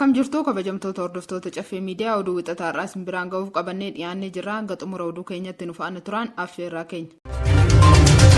Akkam jirtu kabajamtoota hordoftoota Caffee Miidiyaa oduu wixataa har'aa isin biraan ga'uuf qabannee dhiyaannee jirra. Hanga xumura oduu keenyatti nu faana turaan affeerraa keenya.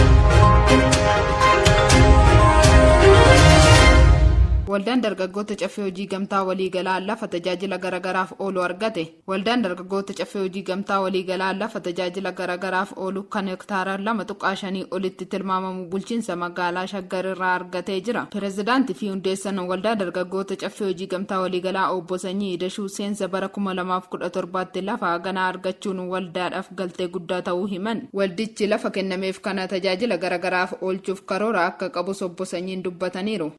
Waldaan dargaggoota Caffee Hojii Gamtaa Waliigalaa lafa tajaajila garagaraaf oolu argate. Waldaan Dargaggoota Caffee Hojii Gamtaa Waliigalaa lafa tajaajila garagaraaf oolu kan hektaara 2.5 olitti tilmaamamu Bulchiinsa Magaalaa Shaggar irraa argatee jira. Pirezidaantii fi hundeessan Waldaa Dargaggoota Caffee Hojii Gamtaa Waliigalaa Obbo Sanyii Idashuu seensa bara 2017tti lafa haganaa argachuun waldaadhaaf galtee guddaa ta'uu himan. Waldichi lafa kennameef kana tajaajila garagaraaf oolchuuf karoora akka qabus Obbo Sanyiin dubbataniiru.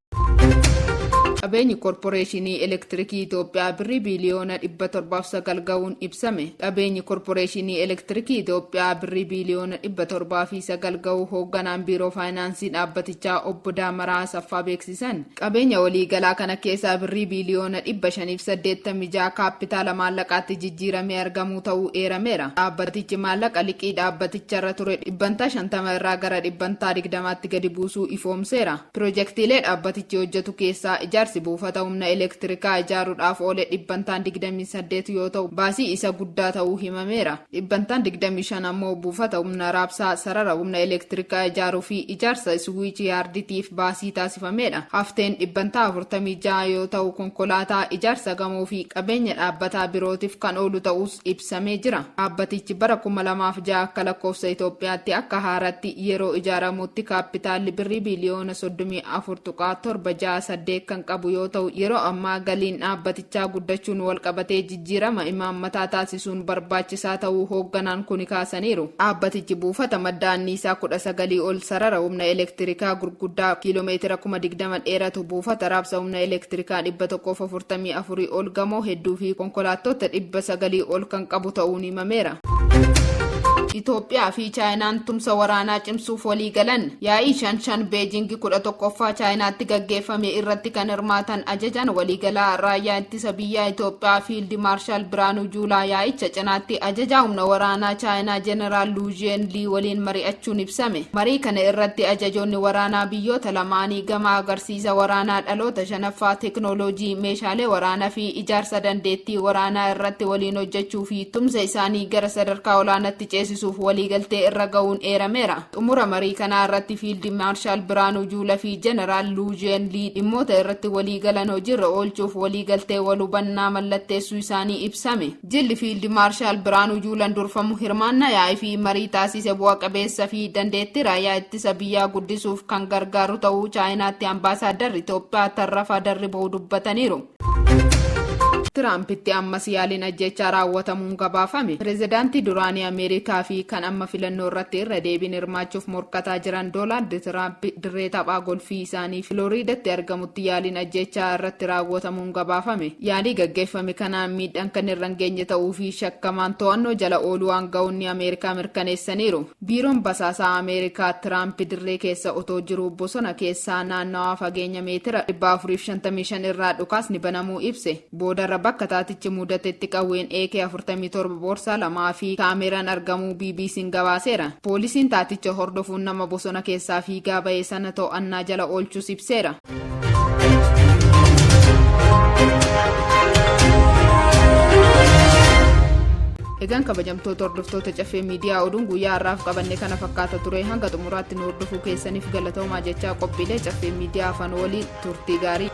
Qabeenyi Korporeeshinii Elektirikii Itoophiyaa Birrii biiliyoona 709 ga'uun ibsame. Qabeenyi Korporeeshinii Elektirikii Itoophiyaa Birrii biiliyoona 709 ga'uu hoogganaan Biiroo Faayinaansii dhaabbatichaa Obbo Daamaraa Asaffaa beeksisan. Qabeenya waliigalaa kana keessaa Birrii biiliyoona 586 kaappitaala maallaqaatti jijjiiramee argamuu ta'uu eerameera. Dhaabbatichi maallaqa liqii dhaabbaticharra ture dhibbantaa 50 irraa gara dhibbantaa 20tti gadi buusuu ifoomseera. Pirojektiilee dhaabbatichi hojjetu keessaa ijaarsi buufata humna elektirikaa ijaaruudhaaf oole dhibbantaan 28 yoo ta'u, baasii isa guddaa ta'uu himameera. Dhibbantaan 25 ammoo buufata humna raabsaa, sarara humna elektirikaa ijaaruu fi ijaarsa iswiichi yaarditiif baasii taasifameedha. Hafteen dhibbantaa 46 yoo ta'u konkolaataa, ijaarsa gamoo fi qabeenya dhaabbataa birootif kan oolu ta'uus ibsamee jira. Dhaabbatichi bara 2006 akka lakkoofsa Itoophiyaatti akka haaratti yeroo ijaaramutti kaappitaalli birrii biiliyoona 34.768 kan qabu yoo ta'u, yeroo ammaa galiin dhaabbatichaa guddachuun walqabatee jijjiirama imaammataa taasisuun barbaachisaa ta'uu hoogganaan kuni kaasaniiru. Dhaabbatichi buufata madda anniisaa 19 ol, sarara humna elektirikaa gurguddaa kiiloomeetira 20,000 dheeratu, buufata raabsa humna elektirikaa 144 ol, gamoo hedduu fi konkolaattoota 900 ol kan qabu ta'uun himameera. Itoophiyaa fi Chaayinaan tumsa waraanaa cimsuuf waliigalan. Yaa'ii 5 5 Beejingi 11ffaa Chaayinaatti gaggeeffame irratti kan hirmaatan ajajaan waliigalaa Raayyaa Ittisa Biyyaa Itoophiyaa Fiildi Maarshaal Biraanuu Juulaa yaa'icha cinaatti ajajaa humna waraanaa Chaayinaa Jeneraal Luu Zheen Lii waliin mari'achuun ibsame. Marii kana irratti ajajoonni waraanaa biyyoota lamaanii gama agarsiisa waraanaa dhaloota shanaffaa, teknooloojii, meeshaalee waraanaa fi ijaarsa dandeettii waraanaa irratti waliin hojjechuu fi tumsa isaanii gara sadarkaa olaanatti ceesisuuf waliigaltee irra ga'uun eerameera. Xumura marii kanaa irratti Fiildi Maarshaal Biraanuu Juula fi Jeneraal Luu Zheen Lii dhimmoota irratti waliigalan hojiirra oolchuuf waliigaltee wal hubannaa mallatteessuu isaanii ibsame. Jilli Fiildi Maarshaal Biraanuu Juulan durfamu hirmaannaa yaa'ii fi marii taasise bu'a qabeessa fi dandeettii raayyaa ittisa biyyaa guddisuuf kan gargaaru ta'uu Chaayinaatti Ambaasaaddarri Itoophiyaa Tarrafaa Darriboo dubbataniiru. Tiraampitti ammas yaaliin ajjeechaa raawwatamuun gabaafame. Pirezidaantii duraanii Ameerikaa fi kan amma filannoo irratti irra deebiin hirmaachuuf morkataa jiran Doonaald Tiraamp dirree taphaa golfii isaanii Filooriidatti argamutti yaaliin ajjeechaa irratti raawwatamuun gabaafame. Yaalii gaggeeffame kanaan miidhaan kan irra hin geenye ta'uu fi shakkamaan to'annoo jala ooluu aanga'oonni Ameerikaa mirkaneessaniiru. Biiroon Basaasaa Ameerikaa Tiraamp dirree keessa otoo jiruu bosona keessaa naannawaa fageenya meetira 455 irraa dhukaasni banamuu ibse. Boodarra bakka taatichi mudatetti qawween AK-47 boorsaa lamaa fi kaameeraan argamuu BBC'n gabaaseera. Poolisiin taaticha hordofuun nama bosona keessaa fiigaa bahe sana to'annaa jala oolchuus ibseera. Egaan kabajamtoota hordoftoota Caffee Miidiyaa oduun guyyaa har'aaf qabanne kana fakkaata ture hanga xumuraatti nu hordofuu keessaniif galatoomaa jechaa qophiilee Caffee Miidiyaa afaan waliin turtii gaarii.